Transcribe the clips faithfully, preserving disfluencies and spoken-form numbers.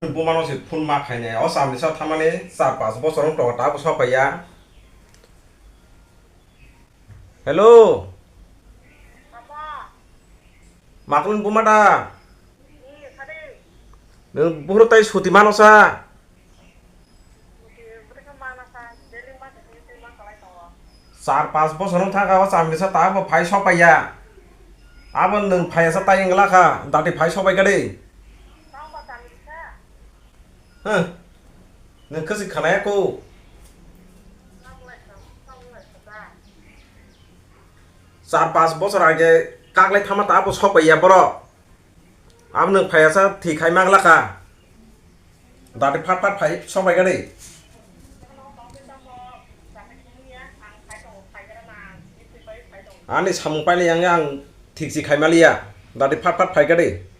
Bumano se phone ma khainai. O samni sa thamani char panch bochor wng tongo, ta bo sopaiya. Hello. Maklun buma da. Nwng buphuru tai suti mano sa. Char panch bochor wng thangkha o chamrisa ta bo phai sopaiya. Abo nwng phaiya sa tai wngla kha, dati phai sopai kha de. Huh? Nwng khasi khanaya ko? Char panch bochor age kaklai thama ta abo sopaiya borok. Abo nwng phaiya sa thwi khai magla kha. Dati phat phat phai sopai gadi. Ani samung pailai yang ang thik si khai maliya. Dati phat phat phai gadi.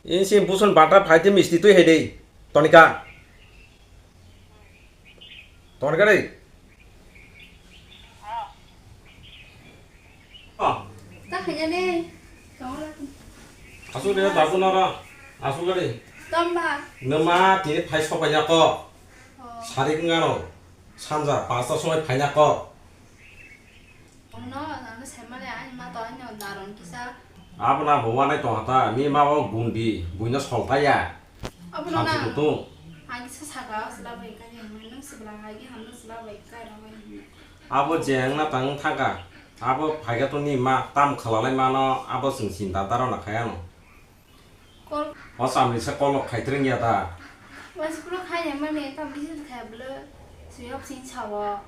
Ini si busun bata phai te misti twi hai dei. Tonika. Tonika dei. Oh. Ta khaina de. Tong la. Asuk de dabu nara. Asuk gari. Tamba. Nima tini phai sopai ya ko. Oh. Sarik ngano. Sanja pasta somoi phai na ko. Ono, ano semale ani ma to ani daron kisa. Abo na bo wanai tong hata, mi ma o gundi, buino soltaya. Abo no na. Hamsi kutung. Agi sa saga sila bai kani, nung sibla agi hamno sila bai kai ro bai. Abo jeng na tang thangka. Abo phaiga to ni ma tam khalalai mano, abo sing sinda daro na khaya no. Call. O samni se call rok khai twrwng ya da. Waisa kulu khai ya mani, tam bisi khai bwle. Sui hok sing chawo.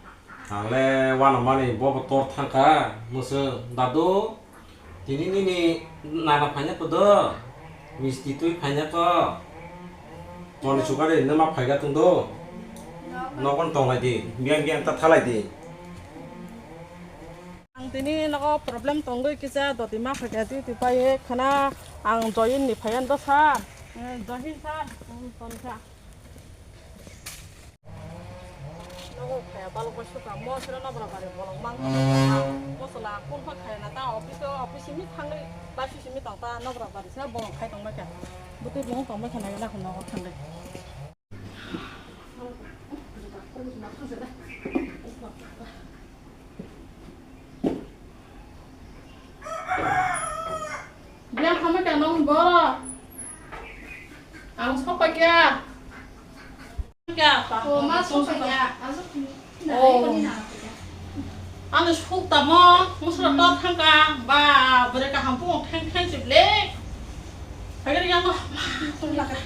Ang le wano mani bo bo tor thangka. Musu dadu. Tini nini nana phanya ko do. Misti twi phanya ko. Toni sukari nama phaiga tung do. Nokon tonglai di. Biang biang ta thalai di. Ang tini nogo problem tongwi kisa doti ma phaikha twi twi pai khana ang join ni phaiyan do sir. Eh, join sir. Hmm, toni sir. Nogo phaiya balok bai suka mo sira nobra bari bolong mang. Mosla kun pha khaya na ta office o office simi thangwi bai simi tong ta nobra bari sira bolong khai tong bai kha. Bwtwi bung tong bai kha na nogo thangwi. Biang khamai kha nong boro. Ang sopai kha. Kha. O ma sopai kha. Oh. Ani suk tamo, musra to thangka, ba, bwrwi kaham phungo theng theng se ble. Phaigar yang no, ma, tong laka.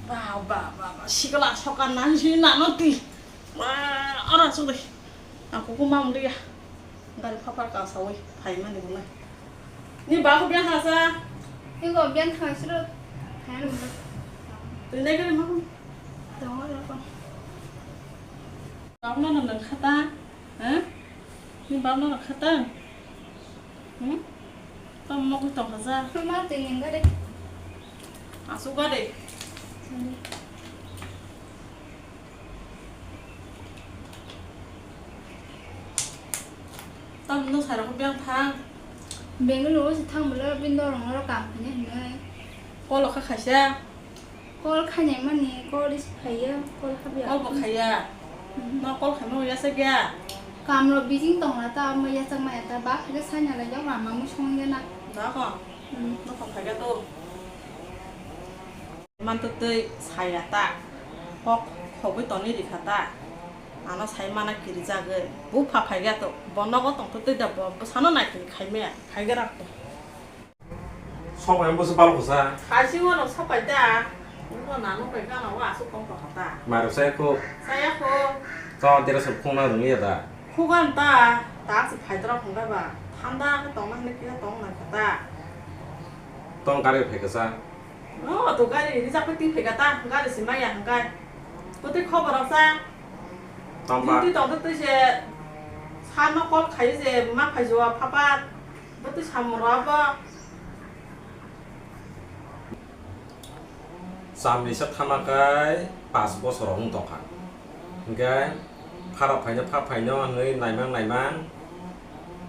Ba, ba, ba, ba, sikla sokan nang si na no ti. Ba, ora sung deh. Ang kuku ma mung dia. Gari phapar ka sawi, phai mani bunga. Ni ba ko biang hasa. Ni ko biang thang siro. Thang. Tu nai gari ma ko. Tong ko. Tong no nang khata. Ha? Ni bab no rakha ta? Hmm? Tam mokol tong kha ja. Ma twi ning gade. Asuk gade. Tam no sara ko biang thang. Bengaluru se thang bolo bin dorong oro kam khani hinoi. Kolo kha khaisa. Call khainai mani, call receive khaiya, call habya. Call bo khaiya. Hmm. No call khaima yasakya. Kamro bijing tongla ta, mo yasak maya ta, ba khaikhe saina lai jok rama mui songya na. Da ko? Hmm. No kok khaikha to. Manto tei saya ta. Kok khogwi toni rikha ta. Ano sai mana kiri jagwi. Bu pha phaiya to. Bo nogo tongtho tei da bo, bo sano nai kiri khaimaya. Khaiga rak to. Sopai wngkha se balo kwsa. Khaisi uano sopai da. Wngkha nano pai gana o aswk tong tong kha ta. Mairok saya kho. Saya kho. To dera sor khungna rwngya da. Khugan ta, ta se phaidra khungda ba. Thanda khe tongna hwnwi kisa tong nang kha ta. Tong gari phai kwsa. No, to gari rijak pai twi phai kha ta. Gari se maya hwnkhe. Bwtwi khobor rok sa. Tongba. Duty tong twi se. Sa no call khai se ma phai jua phapat. Bwtwi samung rok bo. Chamrisa thana kai paanch bochor wng tongkha. Hinkhe phara phaino pha phaino hinwi naimang naimang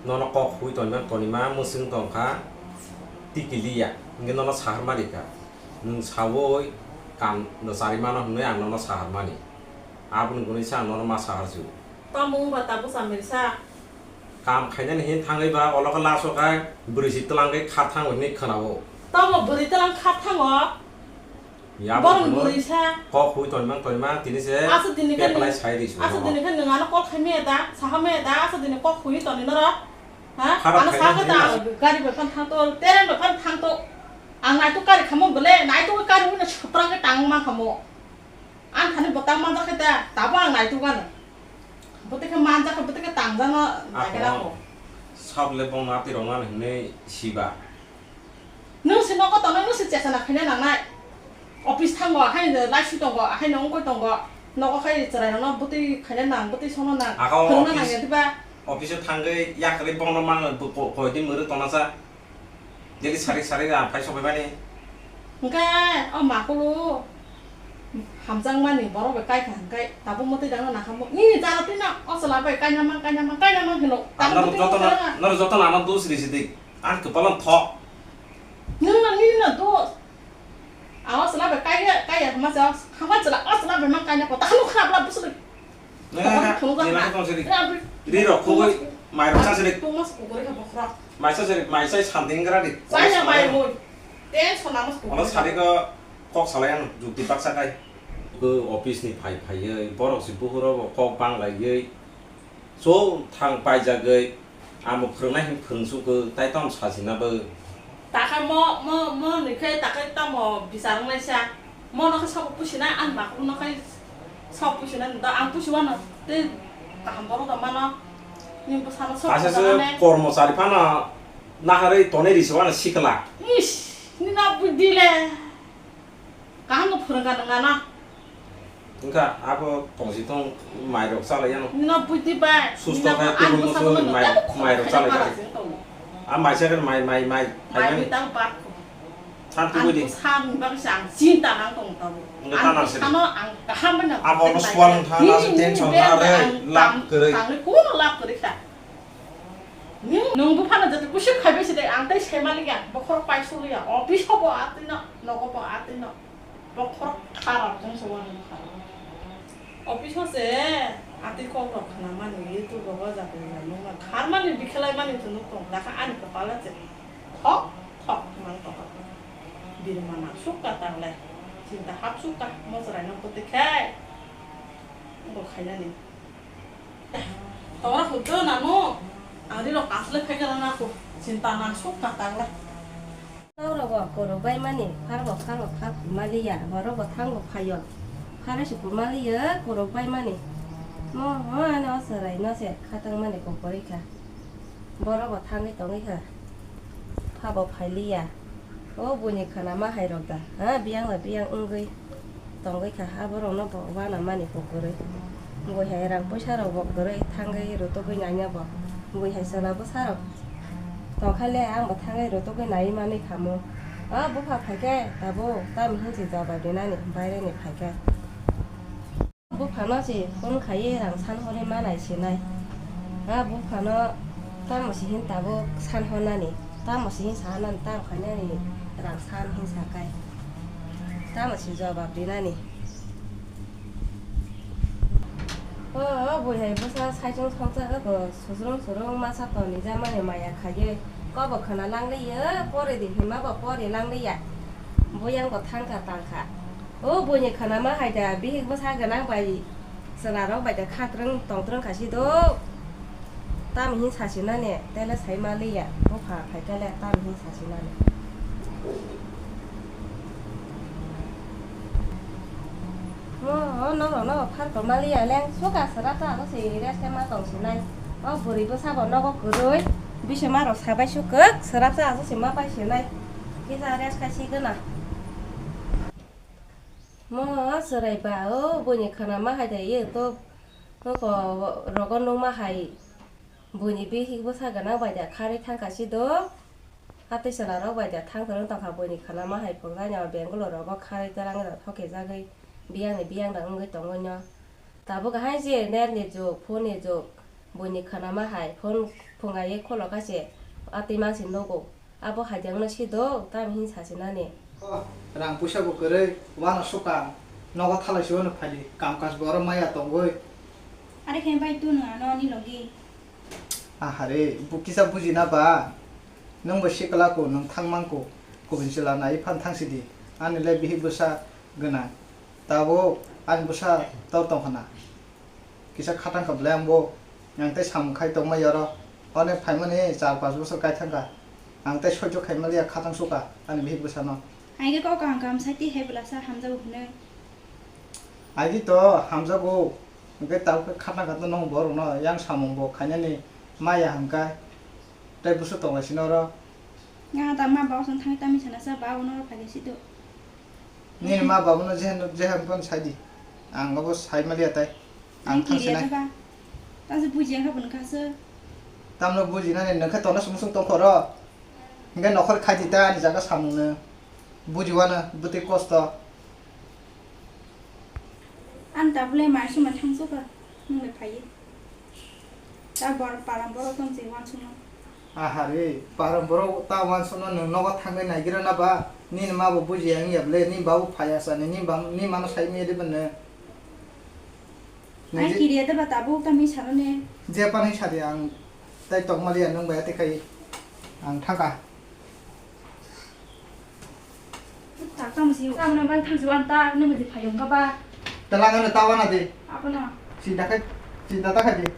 nono kok hui tonimang tonima mwswng tongkha. Tikiliya, hwnkhe nono saharmani kha. Nwng saui kam no chari mano hwnwi ang nono saharmani. Aboni gwnwi se ang nono ma saharju. Tamo wngba tabuk samirsa. Kam khainani hin thangwi ba olo khe laso khe bwrwi si twlang khe kha thango hinwi khwnao. Tamo bwrwi twlang kha thango? Yabo borok hwnwi bwrwi sa. Kok hui tonimang tonimang tini se. Asa dini khe apply nwng, sai ri asa dini khe nwng ano kok khai maya da, saha maya da, asa dini kok hui toni norok. Ha? Khara ano khaina sakhe ta hwnwi. Gari bai phan thang to, train bai phan thang to. Ang naituk kari khamo bole, naituk kari hwnwi swprang khe tang ma khamo. Ang thani botang manjak khe ta, tabo ang naituk ano. Botwi khe manjak khe, botwi khe tangjano naikhe ako. Sab le bong nati rong ano hwnwi siba. Nwng se nogo tongnai, nwng se chesana khaina nangnai. Office thango, haino laisu tongo, haino wngkoi tongo. Nogo khai chwrairokno bwtwi khaina nang, bwtwi songna nang, ako phwrwngna office, nangya diba? Office o thangwi yakarwi bongno mangno bo ko-, koidin mwrwk tongnasa. Daily sarik sarik ang phai sokphaimani. Hwnkhe o makulu hamjakmani borok bai kaikha hwnkhe tabuk mwtwi dangna nangkha mo. Nini jana twino o chwla bai kainama, kainama, kainama hino. Ang norok jotono, norok jotono ano dos risi di. Ang kwpalo thok. Nwng no nini no dos. Ang o chwla bai kaiya, kaiya hwnma se, hama chwla, o chwla bai ma kaina kota, hano kha bla bwswk. Nang kha, phunuk nang kha. Tong siri. Ri rok khogoi, mai rok sa siri. Tong mas kukuri kha bokhra. Mai sa siri, mai sai something gra di. Chaya mai mui. Ten sona mas kukuri. Ono sari ko kok salai ang jukti baksa kai. Ko office ni phai phaiye, borok si buhuro kok bang laiye. Chwng thang paijagwi, amo phwrwngnai hwn phwrwng sukgo, tai tamo sajina bo. Takhai mo, mo, mo ni khe takhai tamo bichar wnglaisa. Mo no khe sabo pusinai, ani makulu no khe sabo pusinai, da ang pusi wano tei kaham borok da mano. Ni bwsano sabo Kaisa se pusinai. Kormochari phano naharwi tonwi risi wano sikla. Ish, ni na budi le. Kaham no phwrwngkha nwng ano. Wngkha abo tongsi tong mai rok chalai yano. Nino buti bai. Susto khe tubun musu mai, mai rok chalai yano. A mai sa khe mai, mai, mai. Mai bi tang bat ko. San tubui di. Ang ko san bagwi se ang chinta nang tong tabo. Wngkha ta nang sini. Ang sano ang kaham bai nang. Abo no swal wngkha na tension na re lap kwrwi. Tangni kuno lap kwrwi kha. Nwng, nwng buphano joto kusu khaibai se de, ang tei sai malik ya, bokhorok pai sulu ya, office o bo atwi no, nogo bo atwi no, bokhorok kharap jang se wani kharap. Office o se atwi kok rok khna mani, YouTube rogo jati jati nung ma khar mani, bikhelai mani to nuk tong, dakha ani kwpal se thok thok mang tong. Birma nang suk ka tanglai, chinta hap suk ka, mosrai no kote khai, bo khainani. Tora hwnkhe nano ang riro kansle phaikhe rana kho chinta nang suk ka tangla. Taurogo korok bai mani pharbo pharbo pha kumaliya borok bo thango phaio. Phare se kumaliya korok bai mani. Mo mo ano sarai no se khatang mani kokori kha. Borok bo thangwi tongwi kha. Phabo phailiya. O buini khana ma hai rok da. Ha, biyang la biyang wngwi tongwi kha. Aborok no bo wana mani kukurwi. Bui hai rang puisa rok bo kwrwi thangwi rutugwi nanya bo. Bui hai chwla bwsa rok tongkha le ang bo thangwi rutugwi nai manwi khamu. O bupha phaikhe tabuk tamo hinsi jawab rinani baireni phaikhe. Buphano se phone khaiwi rang san horwi manai sinai. A buphano tamo se hin tabuk san hornani, tamo se hin sa nani, tamo khainani rang san hin sakai. Tamo se jawab rinani. O, o bui hai bwsa saichung songcha wngkha, susrung surung masa toni jamani maya khaiwi kobo khwna langliya, pori di hinma bo pori langliya. Buyang bo thangkha tangkha. O buini khwnama hai da, bihik bwsa gwnang bai chwla rok bai da khatrwng tongtrwng kha si do. Tamo hin sasinani tele sai maliya, bupha phaikha le tamo hin sasinani. Mo, o norok no phar tong maliya leng, suka srap ta ano se rest ma tong sinai. O bwrwi bwsa bo nogo kwrwi, bisima rok sabai sukuk, srap ta ano se ma pai sinai. Kisa rest khai si gana. Mo chwrai ba o buini khwnama hai da ye to, nokho rogo nukma hai buini bihik bwsa gwnang bai da kharwi thangkha si do. Atwi chwla rok bai da thang torwng tongkha buini khwnama hai phunukjani o Bangalore rogo kharwi twlang da thokhe jagwi biyangni biyang da wngwi tongwi no. Tabuk hai je net ni jug, phone ni jug, buini khwnama hai phone phungai kholo kha se atwi mang se nugo. Abo hajak no si do, tam hin sasinani. Oh, rang puisa bo kwrwi, wano sukang. Nogo thalai si wano phali, kam kaj bo oro maya tongwi. Are khe bai tu nung ano ani logi. Ahare, bo kisa buji na ba? Nwng bo sikla ko, nwng thang man ko. Kubun chwla nai phan thang si di. Ani le bihik bwsa gwnang. Tabuk ani bwsa tor tong khna. Kisa khatang kha belai ang bo. Ang tei samung khai tongma yoro. One phaimani char panch bosor kai thang kha. Ang tei soijo khai maliya khatang suka ani bihik bwsano. Ang khe kok kaham kaham sai ti hai bwlasa hamjago hwnwi. Ai di to hamjago. Hwnkhe tabuk khe khatang khatang nong borokno yang samung bo khainani maya hwnkha. Tei bwswk tonglai sino oro. Nga ta ma ba osong thangwi tamni sana sa ba ono phai si do. Nini ma babuno jehan jehan pon sai di. Ang obo sai maliya tai. Ang thang sinai. Ba. Ta se buji ang kha bun kha se. Tamno buji nani nang kha tona sumsung tong khoro. Hingke nokhor khai di ta ani jaga samung no. Buji wano bwtwi kosto. Ang tabule mai suma thang suka. Nung le phai. Ta bor param borok tong si wansukno. Aha re, param borok ta wansukno nwng nogo thangwi naigira na ba? Nini ma bo bujiya wngya ble, nini ba bo phaiya sani, nini ba, nini mano sai manya de bwno. Ai kiriya de ba tabuk ta mi sano ne. Je panai sadi ang tai tongmaliya nwng bai ate kai ang thaka. Tak tamo si, tamo nang bang thang si wan tak, nang si phayung ka ba. Talang ano tawana de. Apa na? Chinta kai, chinta ta khai de.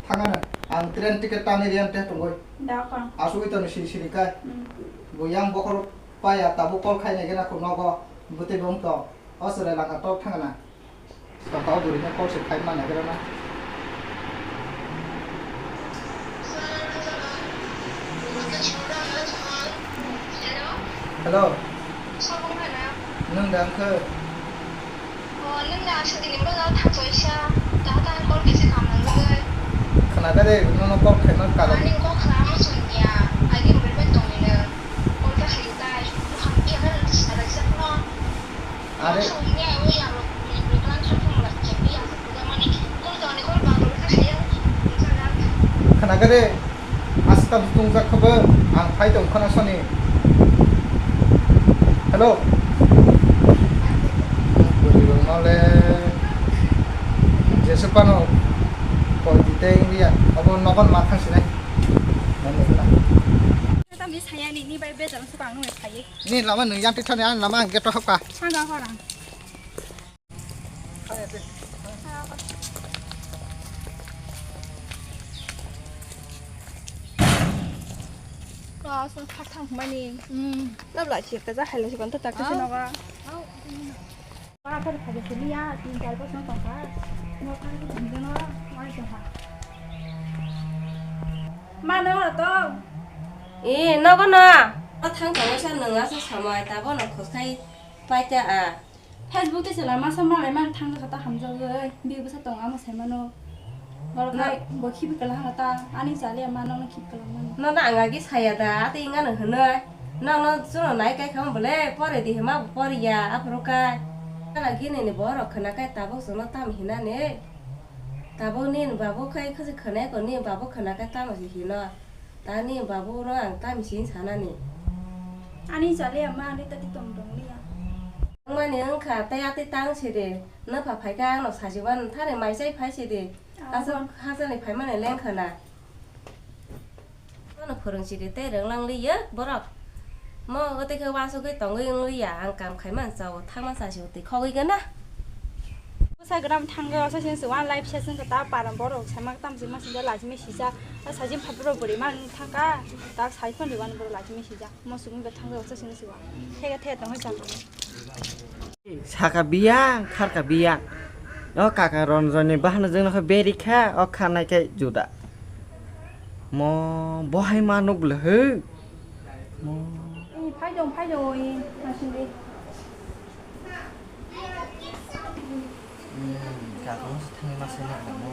Thangana, ang train ticket tani riyan te tongoi. Da ka. Asugoi to siri siri kai. Hmm. Bo yang bokhor paya tabu call khai nai gena ko nogo. Bute bong to. Osre langa tok thangana. Tongkha o bwrwino kok se khai ma naigra na. Hello. Hello. Sobo khana. Nwng da wngkhe? O, nwng da aswk dini bwla thangchaisa. Taha taha call kisa kam nangwi. Khwnaga de, nono call khaima karon. Ani kok khna mo songya. Agi mobile bai tongmino. Call ta khaio tai. Bukhang iya kan sinabaisa phano. Are. Khwnaga de, aswk tam tungjak khe bo ang phai tong khna soni. Hello. Bwrwi rok no le jesu phano call di tei wngya. Obo nogon ma thang sinai. Tamni saya ni, ni bai bejal sukang nung phai. Ni lama nung yang tithani ang lama ang gate hokka. Sanga horang. Ko aswk khathang mani. Hmm. Tabla chirta ja haila chikon to takta sino ga. Para para phai sili ya, tin char bosor tongkha. Mo kha ni jino, oi tongkha. Ma no to. E, nogo na. O thang thang sa nung asa samai ta bono khosai paita a. Facebook tei chwla masa malai man thang kha ta hamjagwi, bini bwsa tong amo sai mano. Borok hai bo khibi kala ha ta, ani chali ama nono khibi kala mano. Nono ang agi saya da, ate ingano hwnwi. Nono chuno nai kai kha bole, pore di hima bo poriya, aphuru kai. Kala gini ni borok khna kai tabuk chuno tam hinani. Tabuk nini babuk khai khachi khwnai ko, nini babuk khna kai tamo si hino. Tani babu no ang tamo si sanani. Ani chale ama ani tati tong tong liya. Wngmani wngkha tei ati tang sidi. Nopha phaikha ano sajiban thani mai chai phai sidi. Ah, aswk bon. Hajani phaimani lengkha na. Ano phwrwng sidi tei rwnglang liya borok. Mo wngwi tei khe uansugwi tongwi wng liya ang kam khaimani chao thangma chasi twi khogwi gana. Bwsa gram thangwi osa sini se one life session ka ta param borok sama tam sima sinja lajimi sija. A sajim phaipro bwrwi man thangka, tak sai phone riwan bwrwi lajimi sija. Mo sugwi ba thangwi osa sini siwa. Thega the tongwi chakha. Saka biyang, kharka biyang. O kaka Ronjoni bahana jengno khe beri kha, o khanai khe juda. Mo bohai ma nuk bwlwhwi. Mo. Phai dong, phai dong, oi, masindi. Hmm, kaka mo thangwi ma sai na mo.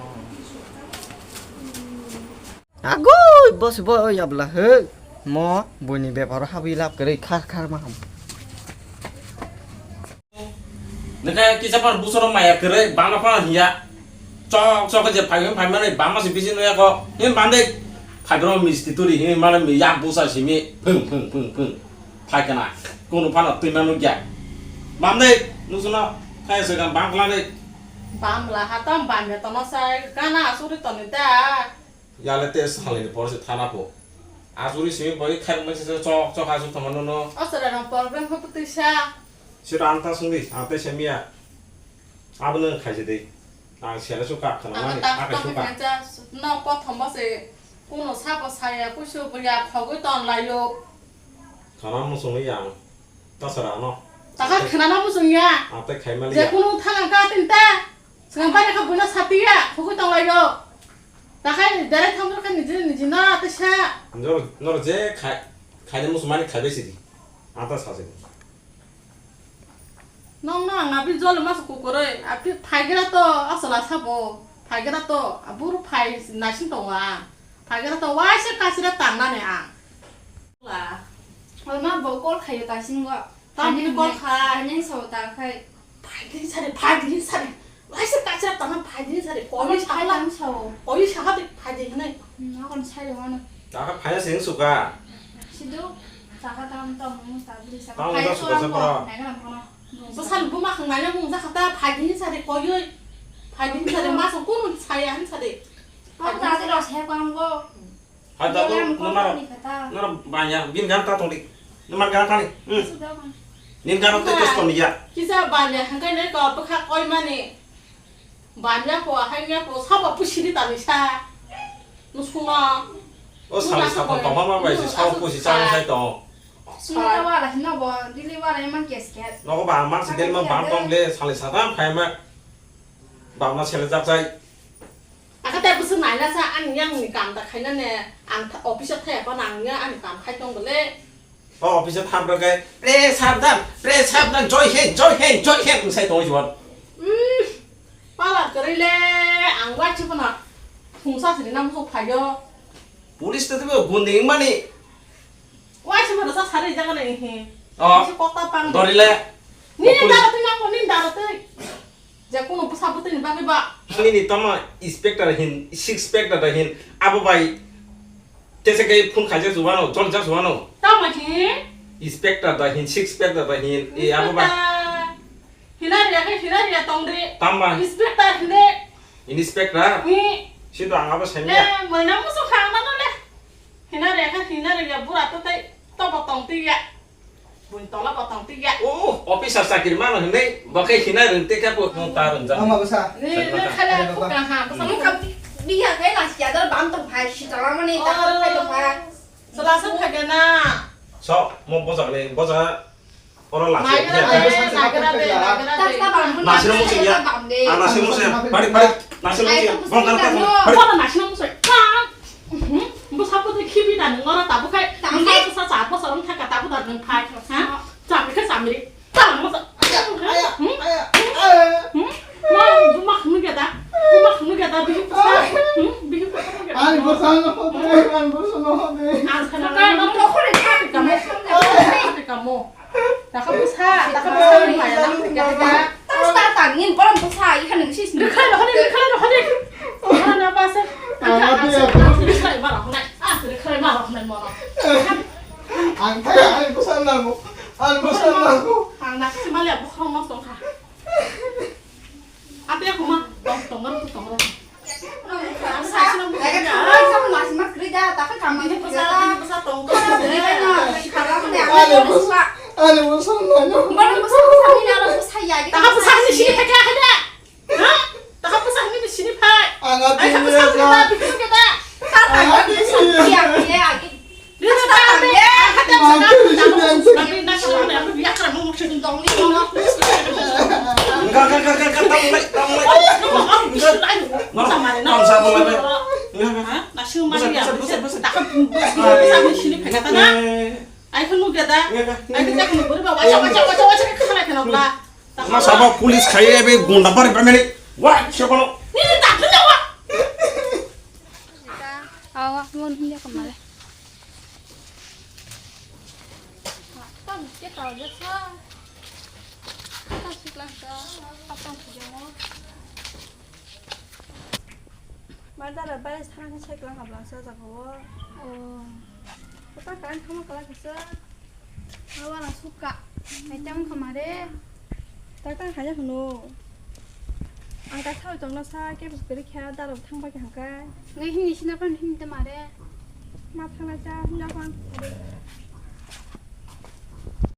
Agoi, boss boy, yabla he. Mo, buini beparo habwi lab kwrwi khar khar ma ham. Nokha kisa par busoro maya kwrwi, bana phano hiya. Chok chok je phai phai mani bama se bisi noya ko. Hin bande. Phaibro misti turi hini mane mi yak busa simi phung phung phung phung. Phaikana. Kono phano twi manu gya. Bamdei, nusuno, thai se gam bangla dei. Bamla hatam bamya tono sai gana asuri toni ta. Yale te salini porse thana po. Asuri simi boi khair mese chok chok asuk thama nono. Asura rang problem ko putisa. Sira anta sungdi, anta semia. Abno khaise dei. Ang sele suka khana mani, akai suka. No kothom se kuno sabo saya kusu buya khogoi ton layo. Khana musung yang. Tasara no. Taka khana musung ya. Ante khai mali ya. Je kuno thang ka tin ta. Sengam pai ka buina sati ya, khogoi ton layo. Takai dare thang ka niji niji na tesa. Nor nor je khai khai musung mani khai besi di. Anta sasi. Nong no ang abi jole mas kukuroi, abi phaigira to asala sabo, phaigira to aburu phai naising tongo ang, phaigira to waisa kasira tangnani ang. La, ma bo call khayo kasingo. Tamni call kha. Ani so ta khai. Phaidi sari, phaidi sari. Waisa kasira tangna phaidi sari. Koi sakha lang sao. Koi sakha de phaidi hinai. Nakon sai hano. Taka phaya sing suka. Sido, saka tam tam mung sabri saka. Tamo da suka sapra. Naga lang kono. Bwsal buma khang naina mung jakha ta phaidi hinsa de koyoi. Phaidi hinsa de ma song kunu saya hinsa de. Phaidi hinsa de. Hai ta tu nomar. Nara banya bin gan ta tongdi. Nomar gan kali. Nin gan te tos tongdi ya. Kisa banya hangkai nai ko bwkha koi mani. Banya po, hanya po, sabo pusiri tani sa. Nusungo. O sabo sabo tongma ma bai si sabo pusi chang sai tong. Sini ta wala hino bo, dili wala emang kes kes. Nogo ba mang si del mang bang tong le sali sadam khai ma. Bang na sele jak sai. Aka te busu naina sa ani yang ni kam ta khaina ne. Ang office thaya pa nang ya ani kam khai tong le. O office o thap rwkhe, "Press up dan, press up dan, Joi Hind, Joi Hind, Joi Hind," wng sai tongwi juan. Hmm, pala kwrwi le, ang waisa phano phungsa siri na muchung phaio. Police to twibo gundi wngmani. Waisa phano sa sari jaga nai hi. O, bisi kokta pang. Dori le. Nini police daro twi nango, nini daro twi. Je kuno bwsa bwtwini bagwi ba. Nini tamo inspector hin, six pack da hin, abo bai tese kai phone khaijak juwano, joljak juwano. Tamo hin? Inspector da hin, six pack da hin, e abo bai. Inspector. Hina riya khe hina riya tong de. Tamba. Inspector hin de. Inspector? Ni. Sido ang abo sanya. Le, moina musu khang mano le. Hina riya khe hina riya bura to tai tobo tong tiya. Bui tola botong tiya. Oh, officer chakri mano hinwi, bo khe hina rwng te khe bo mung ta rwngjak. Ama bwsa. Ni, ni khala phukang ha, bwsa. Mung kam biya khe la siya dal bam tong phai, si tala mani ta phai tong phai. Sala sa phai na. So, mo bojak ni, bojak oro la siya. Nagra de, nagra de. Nasiro mo siya. Ah, nasiro mo siya. Pari, pari. Nasiro mo siya. Bong kar ta. Pari. Nasiro mo siya. Bwsa bwtwi khibi da nwng oro tabuk khai. Tamo nwng khai. Bwsa cha bwsa rwng thaka tabuk da nwng phai. Ha? Chamri khe chamri. Tamo sa. Aya, aya, aya, aya. Hmm? Ma, buma khnu geda. Buma khnu geda, bihi bwsa. Hmm? Bihi bwsa khnu geda. Ani bwsa no hobe, ani bwsa no hobe. Ang sana. Kamo. Kamo. Taka bwsa, taka bwsa ni maya nang tika tika. Tasta tangin borom bwsa, iha nang sis. Rikha rohani, rikha rohani. Mana na basa. Ang ate ya. Rikha mara honai. Ah, rikha mara honai mono. Ang kaya, ang bwsa nango. Ang bwsa nango. Ang nak si malia bukhong mas tongkha. Ate ya kuma, tong tong tong. Enggak, enggak, enggak, enggak, enggak, tolong, tolong. Enggak, enggak. Enggak, enggak. Nasing mari ya. Buset, buset, buset, buset. Takam buset sini pegatan na. Ai kunu gada. Enggak, enggak. Ai kita kunu beri bawa wacha wacha wacha wacha ke khala kena bla. Masa ba police khai ebe gunda bari pemeni. Wah, siapa lo? Ni tak punya wa. Awa, mon hinja kemale. Tam ke tau jasa. Tam sikla ka, apa punya mo? Pardara bai sana ni cycle habla sa jaga o. Oh. Kota kan khama kala kisa. Awa na suka. Mai tang khama re. Tak tak hanya hunu. Ang ka sao tong na sa ke bus kiri kya daro thang ba kya hangkai. Ngai hini sina pan hini te mare. Ma thang na cha hini japan.